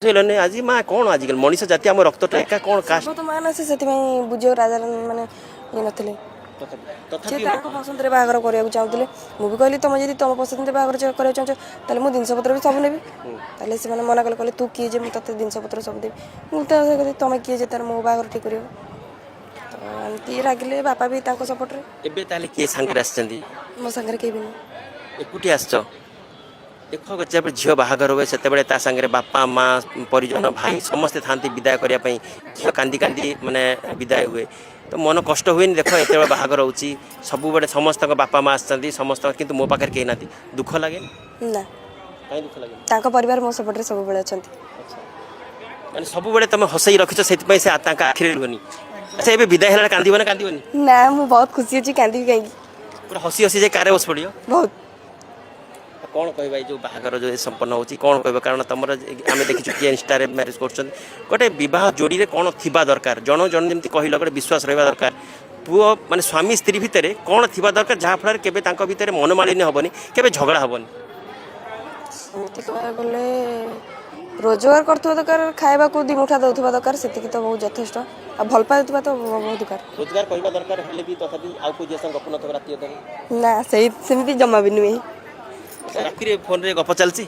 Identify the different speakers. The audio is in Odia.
Speaker 1: ବୁଝେଇଲନି ଆଜି ମା କ'ଣ? ଆଜିକାଲି ମଣିଷ ଜାତି, ଆମ ରକ୍ତଟା ଏକା, କ'ଣ କାଷ୍ଟ?
Speaker 2: ତ ମା ନା, ସେ ସେଥିପାଇଁ ବୁଝିବାକୁ ରାଜା ମାନେ ଇଏ ନଥିଲେ। ସେ
Speaker 1: ତଥାପି
Speaker 2: ତାଙ୍କ ପସନ୍ଦରେ ବାହାଘର କରିବାକୁ ଚାହୁଁଥିଲେ। ମୁଁ ବି କହିଲି, ତମେ ଯଦି ତମ ପସନ୍ଦରେ ବାହାଘର କରିବାକୁ ଚାହୁଁଛ, ତାହେଲେ ମୁଁ ଜିନିଷପତ୍ର ବି ସବୁ ନେବି। ତାହେଲେ ସେମାନେ ମନା କଲେ, କହିଲେ, ତୁ କିଏ ଯେ ମୁଁ ତତେ ଜିନିଷପତ୍ର ସବୁ ଦେବି? ମୁଁ ତ କହିଲି, ତମେ କିଏ ଯେ ତାର ମୋ ବାହାଘର ଠିକ୍ କରିବ? ତ ଏମିତି ରାଗିଲେ ବାପା ବି ତାଙ୍କ ସପୋର୍ଟରେ।
Speaker 1: ଏବେ ତାହେଲେ କିଏ ସାଙ୍ଗରେ ଆସିଛନ୍ତି?
Speaker 2: ମୋ ସାଙ୍ଗରେ କେହି ବି ନୁହଁ।
Speaker 1: ଏକୁଟିଆ ଆସିଛ। ଦେଖ, ଯେବେ ଝିଅ ବାହାଘର ହୁଏ, ସେତେବେଳେ ତା ସାଙ୍ଗରେ ବାପା, ମା, ପରିଜନ, ଭାଇ ସମସ୍ତେ ଥାନ୍ତି ବିଦାୟ କରିବା ପାଇଁ। ଝିଅ କାନ୍ଦି କାନ୍ଦି ମାନେ ବିଦାୟ ହୁଏ, ତ ମନ କଷ୍ଟ ହୁଏନି? ଦେଖ, ଏତେବେଳେ ବାହାଘର ହେଉଛି, ସବୁବେଳେ ସମସ୍ତଙ୍କ ବାପା ମା ଆସିଛନ୍ତି ସମସ୍ତଙ୍କ, କିନ୍ତୁ ମୋ ପାଖରେ କେହି ନାହାନ୍ତି, ଦୁଃଖ ଲାଗେନି?
Speaker 2: ନା।
Speaker 1: କାହିଁ ଦୁଃଖ ଲାଗେନି?
Speaker 2: ତାଙ୍କ ପରିବାର ମୋ ସପୋର୍ଟରେ ସବୁବେଳେ ଅଛନ୍ତି।
Speaker 1: ମାନେ ସବୁବେଳେ ତମେ ହସେଇ ରଖିଛ, ସେଥିପାଇଁ ସେ ତାଙ୍କ ଆଖିରେ ରୁହନି। ଆଚ୍ଛା, ଏବେ ବିଦାୟ ହେଲା, କାନ୍ଦିବ ନା କାନ୍ଦିବନି?
Speaker 2: ନା, ମୁଁ ବହୁତ ଖୁସି ଅଛି, କାନ୍ଦିବି କାହିଁକି?
Speaker 1: ପୁରା ହସି ହସି ଯାଇ କାରେ ବସି ପଡ଼ିବ।
Speaker 2: ବହୁତ।
Speaker 1: କ'ଣ କହିବା, ଏଇ ଯେଉଁ ବାହାଘର ଯେଉଁ ସମ୍ପନ୍ନ ହେଉଛି, କ'ଣ କହିବ? କାରଣ ତମର ଆମେ ଦେଖିଛୁ କିଏ ଇନଷ୍ଟାରେ ମ୍ୟାରେଜ୍ କରୁଛନ୍ତି। ଗୋଟେ ବିବାହ ଯୋଡ଼ିରେ କ'ଣ ଥିବା ଦରକାର? ଜଣ ଜଣ ଯେମିତି କହିଲ, ଗୋଟେ ବିଶ୍ୱାସ ରହିବା ଦରକାର। ପୁଅ ମାନେ ସ୍ୱାମୀ ସ୍ତ୍ରୀ ଭିତରେ କ'ଣ ଥିବା ଦରକାର, ଯାହାଫଳରେ କେବେ ତାଙ୍କ ଭିତରେ ମନମାଳିନ୍ୟ ହେବନି, କେବେ ଝଗଡ଼ା ହେବନି?
Speaker 2: ସେମିତି କହିବାକୁ ଗଲେ ରୋଜଗାର କରୁଥିବା ଦରକାର, ଖାଇବାକୁ ଦି ମୁଠା ଦେଉଥିବା ଦରକାର, ସେତିକି ତ ବହୁତ ଯଥେଷ୍ଟ। ଆଉ ଭଲ ପାଉଥିବା ତ ବହୁତ ଦରକାର।
Speaker 1: ରୋଜଗାର କରିବା ଦରକାର ହେଲେ ବି ତଥାପି ଆଉ କେଉଁ ଝିଅ ସାଙ୍ଗେ ଗପ ନଥିବ ରାତି ଅଧରେ?
Speaker 2: ନା, ସେଇ ସେମିତି ଜମା ବି ନୁହେଁ।
Speaker 1: ରାତିରେ ଫୋନରେ ଗପ ଚାଲିଛି।